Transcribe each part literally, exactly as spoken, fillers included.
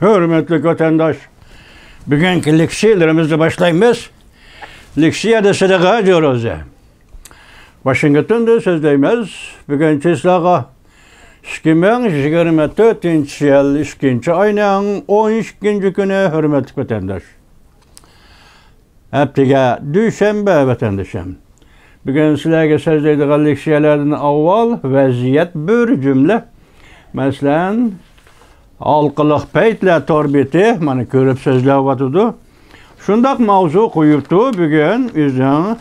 ھۆرمەتلىك ۋەتەنداش، بۈگۈنكى لېكسىيەلىرىمىزنى باشلايمىز. لېكسىيە دېسە، غاجىروزى. ۋاشىنگتوندىن سۆزلەيمىز. بۈگۈن چىسلاغا ئىككى مىڭ يىگىرمە تۆتىنچى يىل ئىككىنچى ئاينىڭ ئون ئىككىنچى كۈنى، ھۆرمەتلىك ۋەتەنداش. ھەپتىگە دۈشەنبە، ۋەتەندىشىم. بۈگۈن سىلەرگە سۆزلەيدىغان لېكسىيەلەردىن ئاۋۋال ۋەزىيەت بىر جۈملە. مەسىلەن، ھالقىلىق پەيتلەر تور بېتى، مانا، كۆرۈپ سۆزلەۋاتىدۇ. شۇنداق ماۋزۇ قويۇپتۇ بۈگۈن ئۆزىنىڭ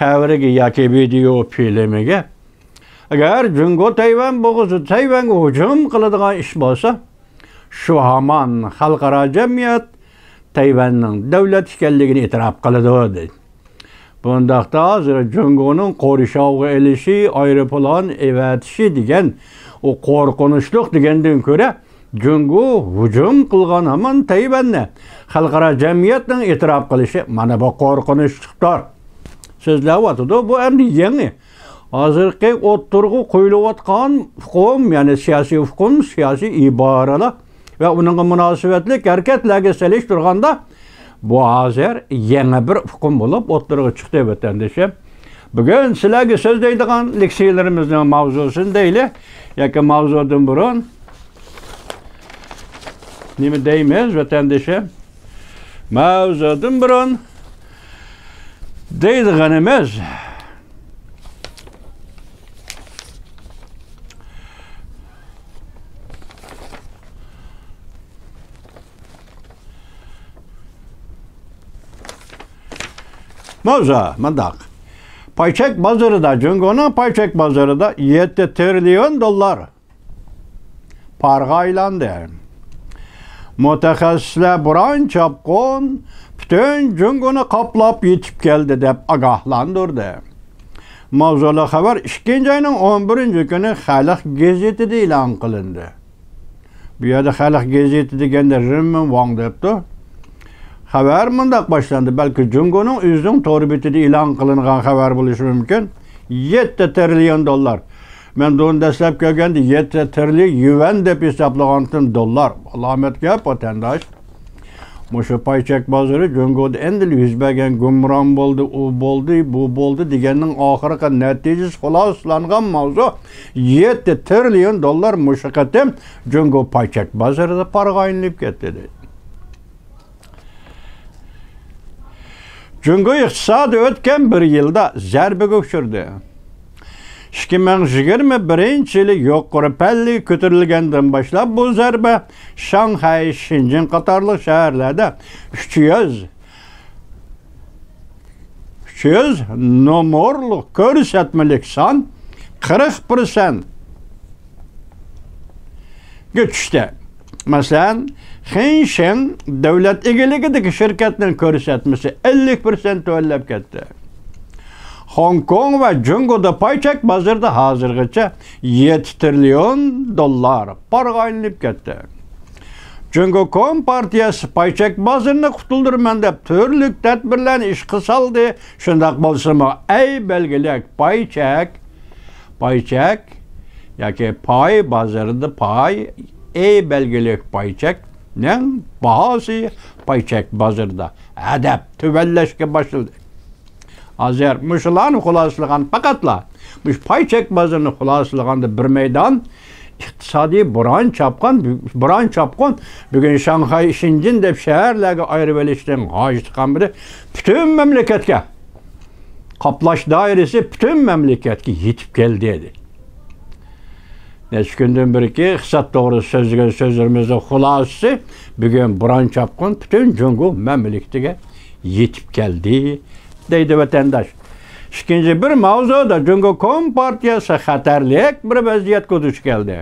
خەۋىرىگە ياكى ۋىدېئو فىلىمىگە. ئەگەر جۇڭگو تەيۋەن بوغۇزى تەيۋەنگە ھۇجۇم قىلىدىغان ئىش بولسا، شۇ ھامان خەلقئارا جەمئىيەت تەيۋەننىڭ دۆلەت ئىكەنلىكىنى ئېتىراپ قىلىدۇ، دەيدۇ. بۇنداقتا ھازىر جۇڭگونىڭ قورشاۋغا ئېلىشى، ئايروپىلان ئەۋەتىشى دېگەن، ئۇ قورقۇنچلۇق دېگەندىن كۆرە، جۇڭگو ھۇجۇم قىلغان ھامان تەيۋەننى خەلقئارا جەمئىيەتنىڭ ئېتىراپ قىلىشى، مانا بۇ قورقۇنچلۇقتۇر. سۆزلەۋاتىدۇ، بۇ ئەمدى يېڭى. ھازىرقى ئوتتۇرىغا قويۇلۇۋاتقان ئۇقۇم، يەنى سىياسىي ئۇقۇم، سىياسىي ئىبارىلەر ۋە ئۇنىڭغا مۇناسىۋەتلىك ھەرىكەتلەرگە سېلىشتۇرغاندا، بۇ ھازىر يېڭى بىر ئۇقۇم بولۇپ ئوتتۇرىغا چىقتى، ۋەتەندىشىم. بۈگۈن سىلەرگە سۆزلەيدىغان لېكسىيەلىرىمىزنىڭ ماۋزۇسىنى دەيلى، ياكى ماۋزۇدىن بۇرۇن نېمە دەيمىز، ۋەتەندىشىم؟ ماۋزۇدىن بۇرۇن دەيدىغىنىمىز، ماۋزۇ مۇنداق. پاي چەك بازىرىدا، جۇڭگونىڭ پاي چەك بازىرىدا يەتتە تىرىليون دوللار پارىغا ئايلاندى. مۇتەخەسسىسلەر بوران چاپقۇن پۈتۈن جۇڭگونى قاپلاپ يېتىپ كەلدى دەپ ئاگاھلاندۇردى. ماۋزۇلۇق خەۋەر ئىككىنچى ئاينىڭ ئون بىرىنچى كۈنى خەلق گېزىتىدە ئېلان قىلىندى. بۇ يەردە خەلق گېزىتى دېگەندە رېنمىن ۋاڭ دەپتۇ. خەۋەر مۇنداق باشلاندى، بەلكى جۇڭگونىڭ ئۆزىنىڭ تور بېتىدە ئېلان قىلىنغان خەۋەر بولۇشى مۇمكىن. يەتتە تىرىليون دوللار. مەن بۇنى دەسلەپ كۆرگەندە يەتتە تىرىليون يۈەن دەپ ھېسابلىغانتىم، دوللار. ئالامەت گەپ، ۋەتەنداش. مۇشۇ پاي چەك بازىرى جۇڭگودا ئەمدىلا يۈز بەرگەن گۇمران بولدى، ئۇ بولدى، بۇ بولدى دېگەننىڭ ئاخىرقى نەتىجىسى خۇلاسىلانغان ماۋزۇ، يەتتە تىرىليون دوللار مۇشۇ قېتىم جۇڭگو پاي چەك بازىرىدا پارىغا ئايلىنىپ كەتتى، دەيدۇ. جۇڭگو ئىقتىسادى ئۆتكەن بىر يىلدا زەربىگە ئۇچرىدى. ئىككى مىڭ يىگىرمە بىرىنچى يىلى يۇقىرى پەللىگە كۆتۈرۈلگەندىن باشلاپ، بۇ زەربە شاڭخەي، شېنجېن قاتارلىق شەھەرلەردە ئۈچ يۈز، ئۈچ يۈز نومۇرلۇق كۆرسەتمىلىك سان قىرىق پىرسەنت گە چۈشتى. مەسىلەن، خېنشېن دۆلەت ئىگىلىكىدىكى شىركەتنىڭ كۆرسەتمىسى ئەللىك پىرسەنت تۆۋەنلەپ كەتتى. خوڭكوڭ ۋە جۇڭگودا پاي چەك بازىرىدا ھازىرغىچە يەتتە تىرىليون دوللار پارىغا ئايلىنىپ كەتتى. جۇڭگو كومپارتىيەسى پاي چەك بازىرىنى قۇتۇلدۇرىمەن دەپ تۈرلۈك تەدبىرلەرنى ئىشقا سالدى. شۇنداق بولسىمۇ، ئەي بەلگىلىك پاي چەك، پاي چەك ياكى پاي بازىرىدا پاي، ئەي بەلگىلىك پاي چەكنىڭ باھاسى پاي چەك بازىرىدا ھەدەپ تۆۋەنلەشكە باشلىدى. ھازىر مۇشۇلارنى خۇلاسىلىغان پەقەتلا، مۇشۇ پاي چەك بازىرىنى خۇلاسىلىغاندا بىر مەيدان ئىقتىسادىي بوران چاپقان، بوران چاپقۇن بۈگۈن شاڭخەي، شېنجېن دەپ شەھەرلەرگە ئايرىۋېلىشنىڭ ھاجىتى قالمىدى. پۈتۈن مەملىكەتكە قاپلاش دائىرىسى پۈتۈن مەملىكەتكە يېتىپ كەلدى، دېدى. نەچچە كۈندىن بېرىكى ئىقتىساد توغرىسىدا سۆزلىگەن سۆزلىرىمىزنىڭ خۇلاسىسى بۈگۈن بوران چاپقۇن پۈتۈن جۇڭگو مەملىكىتىگە يېتىپ كەلدى، دەيدۇ ۋەتەنداش. ئىككىنچى بىر ماۋزۇدا جۇڭگو كومپارتىيەسى خەتەرلىك بىر ۋەزىيەتكە دۇچ كەلدى.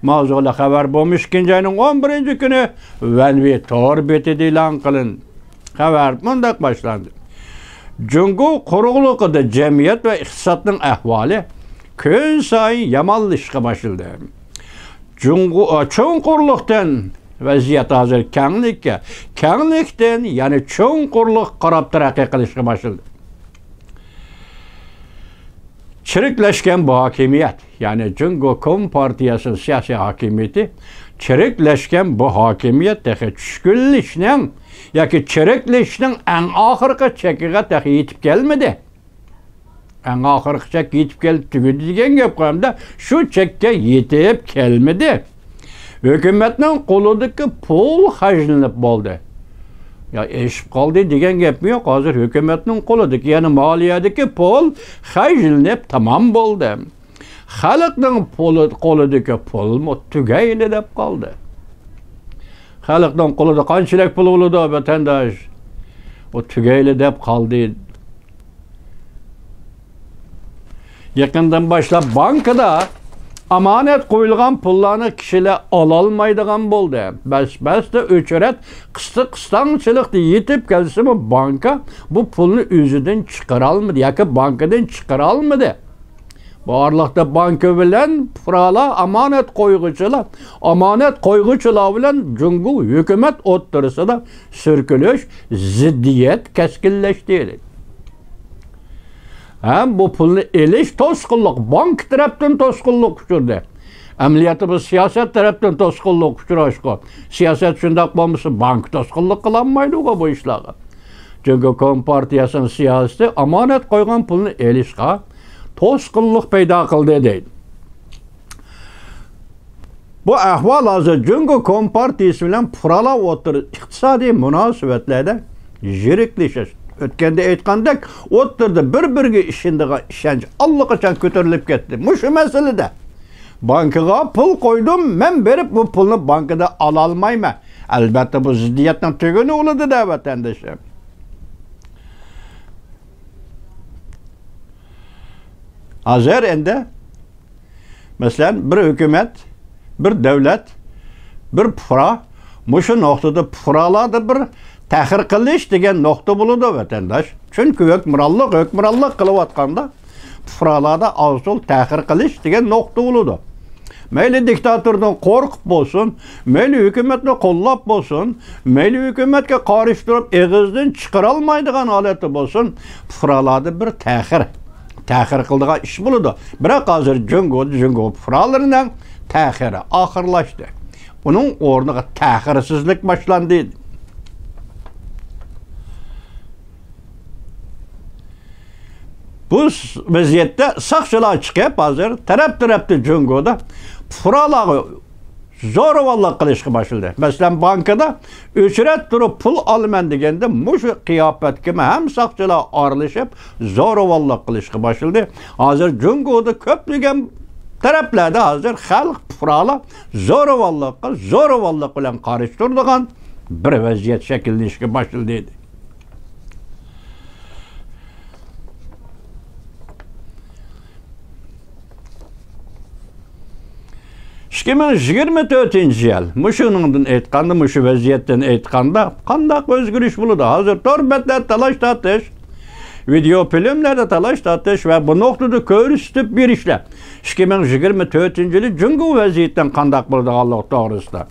ماۋزۇلۇق خەۋەر بولمىش ئىككىنچى ئاينىڭ ئون بىرىنچى كۈنى ۋەنۋى تور بېتىدە ئېلان قىلىندى. خەۋەر مۇنداق باشلاندى. جۇڭگو قۇرۇقلۇقىدا جەمئىيەت ۋە ئىقتىسادنىڭ ئەھۋالى كۈنسايىن يامانلىشىشقا باشلىدى. جۇڭگو، چوڭ قۇرلۇقتىن ۋەزىيەت ھازىر كەڭلىككە، كەڭلىكتىن يەنە چوڭ قۇرلۇققا قاراپ تەرەققىي قىلىشقا باشلىدى. چىرىكلەشكەن بۇ ھاكىمىيەت، يەنى جۇڭگو كومپارتىيەسىنىڭ سىياسىي ھاكىمىيىتى چىرىكلەشكەن بۇ ھاكىمىيەت تېخى چۈشكۈنلىشىشنىڭ ياكى چىرىكلىشىشنىڭ ئەڭ ئاخىرقى چېكىگە تېخى يېتىپ كەلمىدى. ئەڭ ئاخىرقى چەككە يېتىپ كەلدى، تۈگىدى دېگەن گەپ قويامدا، شۇ چەككە يېتىپ كەلمىدى. ھۆكۈمەتنىڭ قولىدىكى پۇل خەجلىنىپ بولدى. يا ئېشىپ قالدى دېگەن گەپمۇ يوق. ھازىر ھۆكۈمەتنىڭ قولىدىكى، يەنى مالىيەدىكى پۇل خەجلىنىپ تامام بولدى. خەلقنىڭ پۇلى، قولىدىكى پۇلمۇ تۈگەيلى دەپ قالدى. خەلقنىڭ قولىدا قانچىلىك پۇل بولىدۇ، ۋەتەنداش؟ ئۇ تۈگەيلى دەپ قالدى. يېقىندىن باشلاپ بانكىدا ئامانەت قويۇلغان پۇللارنى كىشىلەر ئالالمايدىغان بولدى. بەس-بەستە ئۆچرەت قىستاق-قىستاڭچىلىقتا يېتىپ كەلسىمۇ، بانكا بۇ پۇلنى ئۆزىدىن چىقىرالمىدى ياكى بانكىدىن چىقىرالمىدى. بۇ ئارىلىقتا بانكا بىلەن پۇقرالار، ئامانەت قويغۇچىلار، ئامانەت قويغۇچىلار بىلەن جۇڭگو ھۆكۈمەت ئوتتۇرىسىدا سۈركىلىش، زىددىيەت كەسكىنلەشتى. ھەم بۇ پۇلنى ئېلىش توسقۇنلۇق، بانكا تەرەپتىن توسقۇنلۇق ئۇچرىدى. ئەمەلىيەتتە بۇ سىياسەت تەرەپتىن توسقۇنلۇق ئۇچراشقۇ. سىياسەت شۇنداق بولمىسا، بانكا توسقۇنلۇق قىلالمايدىغۇ بۇ ئىشلارغا. جۇڭگو كومپارتىيەسىنىڭ سىياسىتى ئامانەت قويغان پۇلنى ئېلىشقا توسقۇنلۇق پەيدا قىلدى دەيدۇ. بۇ ئەھۋال ھازىر جۇڭگو كومپارتىيىسى بىلەن پۇقرالار ئوتتۇرىسىدا ئىقتىسادىي مۇناسىۋەتلەردە يىرىكلىشىش، ئۆتكەندە ئېيتقاندەك، ئوتتۇرىدا بىر-بىرىگە ئىشىنىدىغان ئىشەنچ ئاللىقاچان كۆتۈرۈلۈپ كەتتى. مۇشۇ مەسىلىدە بانكىغا پۇل قويدۇم، مەن بېرىپ بۇ پۇلنى بانكىدا ئالالمايمەن. ئەلبەتتە، بۇ زىددىيەتنىڭ تۈگۈنى بولىدۇ-دە، ۋەتەندىشىم. ھازىر ئەندى، مەسىلەن، بىر ھۆكۈمەت، بىر دۆلەت، بىر پۇقرا، مۇشۇ نۇقتىدا پۇقرالاردا بىر تەخىر قىلىش دېگەن نۇقتا بولىدۇ، ۋەتەنداش. چۈنكى ھۆكۈمرانلىق، ھۆكۈمرانلىق قىلىۋاتقاندا، پۇقرالاردا ئاز-تولا تەخىر قىلىش دېگەن نۇقتا بولىدۇ. مەيلى دىكتاتوردىن قورقۇپ بولسۇن، مەيلى ھۆكۈمەتنى قوللاپ بولسۇن، مەيلى ھۆكۈمەتكە قارشى تۇرۇپ ئېغىزدىن چىقىرالمايدىغان ھالەتتە بولسۇن، پۇقرالاردا بىر تەخىر، تەخىر قىلىدىغان ئىش بولىدۇ. بىراق ھازىر جۇڭگو، جۇڭگو پۇقرالىرىنىڭ تەخىرى ئاخىرلاشتى. ئۇنىڭ ئورنىغا تەخىرسىزلىك باشلاندى. بۇ س-، ۋەزىيەتتە ساقچىلار چىقىپ، ھازىر تەرەپ-تەرەپتە جۇڭگودا پۇقرالارغا زورىۋاللىق قىلىشقا باشلىدى. مەسىلەن، بانكىدا ئۆچرەت تۇرۇپ پۇل ئالىمەن دېگەندە، مۇشۇ قىياپەتكىمۇ ھەم ساقچىلار ئارىلىشىپ، زورىۋاللىق قىلىشقا باشلىدى. ھازىر جۇڭگودا كۆپلىگەن تەرەپلەردە ھازىر خەلق، پۇقرالار زورىۋاللىققا زورىۋاللىق بىلەن قارشى تۇرىدىغان بىر ۋەزىيەت شەكىللىنىشكە باشلىدى. ئىككى مىڭ يىگىرمە تۆتىنچى يىل، مۇشۇنىڭدىن ئېيتقاندا، مۇشۇ ۋەزىيەتتىن ئېيتقاندا، قانداق ئۆزگىرىش بولىدۇ؟ ھازىر تور بەتلەردە تالاش-تارتىش، ۋىدېئو فىلىملەردە تالاش-تارتىش ۋە بۇ نۇقتىدا كۆرسىتىپ بېرىشلەر ئىككى مىڭ يىگىرمە تۆتىنچى يىلى جۇڭگو ۋەزىيىتىنىڭ قانداق بولىدىغانلىقى توغرىسىدا.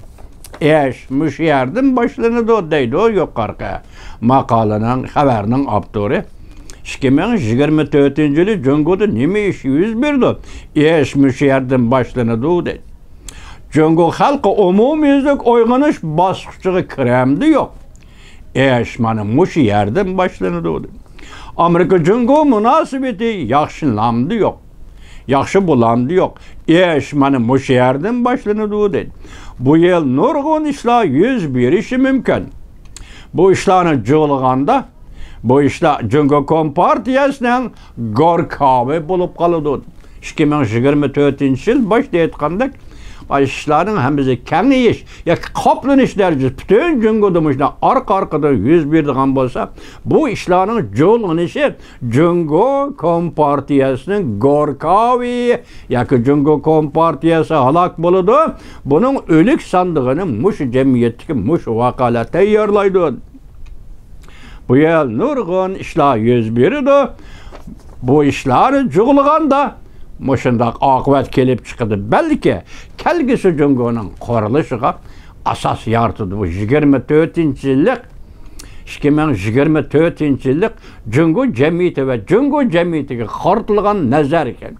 ئىش مۇشۇ يەردىن باشلىنىدۇ، دەيدۇ يۇقىرىقى ماقالىنىڭ، خەۋەرنىڭ ئاپتورى. ئىككى مىڭ يىگىرمە تۆتىنچى يىلى جۇڭگودا نېمە ئىش يۈز بېرىدۇ؟ ئىش مۇشۇ يەردىن باشلىنىدۇ، دەيدۇ. جۇڭگو خەلقى ئومۇميۈزلۈك ئويغىنىش باسقۇچىغا كىرەمدۇ، يوق؟ ئىش مانا مۇشۇ يەردىن باشلىنىدۇ، دەيدۇ. ئامېرىكا جۇڭگو مۇناسىۋىتى ياخشىلامدۇ، يوق؟ ياخشى بولامدۇ، يوق؟ ئىش مانا مۇشۇ يەردىن باشلىنىدۇ، دەيدۇ. بۇ يىل نۇرغۇن ئىشلار يۈز بېرىشى مۇمكىن. بۇ ئىشلارنى جۇغلىغاندا، بۇ ئىشلار جۇڭگو كومپارتىيەسىنىڭ گوركاۋى بولۇپ قالىدۇ. ئىككى مىڭ يىگىرمە تۆتىنچى يىل باشتا ئېيتقاندەك، ئىشلارنىڭ ھەممىسى كېڭىيىش ياكى قاپلىنىش دەرىجىسى پۈتۈن جۇڭگودا مۇشۇنداق ئارقا-ئارقىدىن يۈز بېرىدىغان بولسا، بۇ ئىشلارنىڭ جۇغلىنىشى جۇڭگو كومپارتىيەسىنىڭ گوركاۋى ياكى جۇڭگو كومپارتىيەسى ھالاك بولىدۇ. بۇنىڭ ئۆلۈك ساندۇقىنى مۇشۇ جەمئىيەتتىكى مۇشۇ ۋەقەلەر تەييارلايدۇ. بۇ يىل نۇرغۇن ئىشلار يۈز بېرىدۇ. بۇ ئىشلارنى جۇغلىغاندا مۇشۇنداق ئاقىۋەت كېلىپ چىقىدۇ. بەلكى كەلگۈسى جۇڭگونىڭ قۇرۇلۇشىغا ئاساس يارىتىدۇ. بۇ يىگىرمە تۆتىنچى يىللىق، ئىككى مىڭ يىگىرمە تۆتىنچى يىللىق جۇڭگو جەمئىيىتى ۋە جۇڭگو جەمئىيىتىگە قارىتىلغان نەزەر ئىكەن.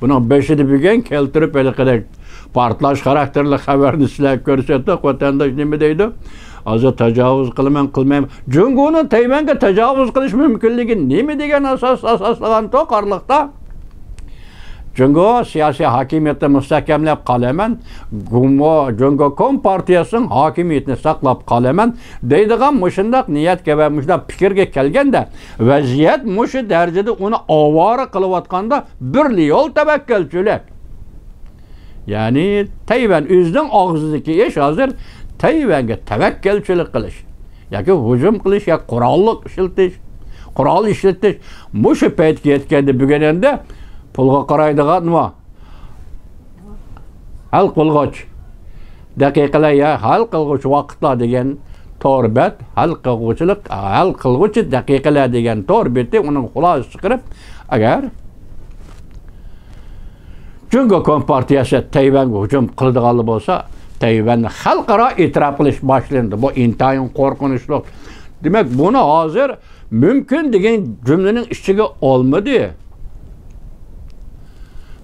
بۇنىڭ بېشىدا بۈگۈن كەلتۈرۈپ ھېلىقىدەك پارتلاش خاراكتېرلىك خەۋەرنى سىلەرگە كۆرسەتتۇق. ۋەتەنداش نېمە دەيدۇ؟ ھازىر تاجاۋۇز قىلىمەن، قىلمايمەن. جۇڭگونىڭ تەيۋەنگە تاجاۋۇز قىلىش مۇمكىنلىكى نېمە دېگەن ئاساس ئاساسلىغان توقارلىقتا؟ جۇڭگو سىياسىي ھاكىمىيىتىنى مۇستەھكەملەپ قالىمەن، گۇمو-، جۇڭگو كومپارتىيەسىنىڭ ھاكىمىيىتىنى ساقلاپ قالىمەن دەيدىغان مۇشۇنداق نىيەتكە ۋە مۇشۇنداق پىكىرگە كەلگەندە، ۋەزىيەت مۇشۇ دەرىجىدە ئۇنى ئاۋارە قىلىۋاتقاندا، بىرلا يول تەۋەككەلچىلىك. يەنى تەيۋەن ئۆزىنىڭ ئاغزىدىكى ئىش ھازىر تەيۋەنگە تەۋەككەلچىلىك قىلىش ياكى ھۇجۇم قىلىش ياكى قوراللىق ئىشلىتىش، قورال ئىشلىتىش. مۇشۇ پەيتكە يەتكەندە بۈگۈن ئەمدى پۇلغا قارايدىغانمۇ؟ ھەل قىلغۇچ دەقىقىلەر يا ھەل قىلغۇچ ۋاقىتلار دېگەن تور بەت، ھەل قىلغۇچىلىق، ھەل قىلغۇچى دەقىقىلەر دېگەن تور بېتى ئۇنىڭ خۇلاسىسى چىقىرىپ، ئەگەر جۇڭگو كومپارتىيەسى تەيۋەنگە ھۇجۇم قىلىدىغانلا بولسا، تەيۋەننى خەلقئارا ئېتىراپ قىلىش باشلىنىدۇ. بۇ ئىنتايىن قورقۇنچلۇق. دېمەك، بۇنى ھازىر مۇمكىن دېگەن جۈملىنىڭ ئىچىگە ئالمىدى.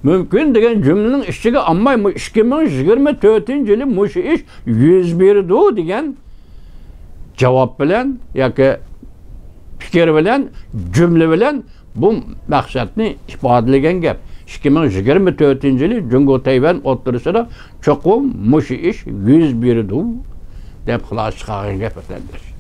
مۇمكىن دېگەن جۈملىنىڭ ئىچىگە ئالماي، مۇ-، ئىككى مىڭ يىگىرمە تۆتىنچى يىلى مۇشۇ ئىش يۈز بېرىدۇ دېگەن جاۋاب بىلەن ياكى پىكىر بىلەن، جۈملە بىلەن بۇ مەقسەتنى ئىپادىلىگەن گەپ. ئىككى مىڭ يىگىرمە تۆتىنچى يىلى جۇڭگو تەيۋەن ئوتتۇرىسىدا چوقۇم مۇشۇ ئىش يۈز بېرىدۇ، دەپ خۇلاسە چىقارغان گەپ، ۋەتەنداش.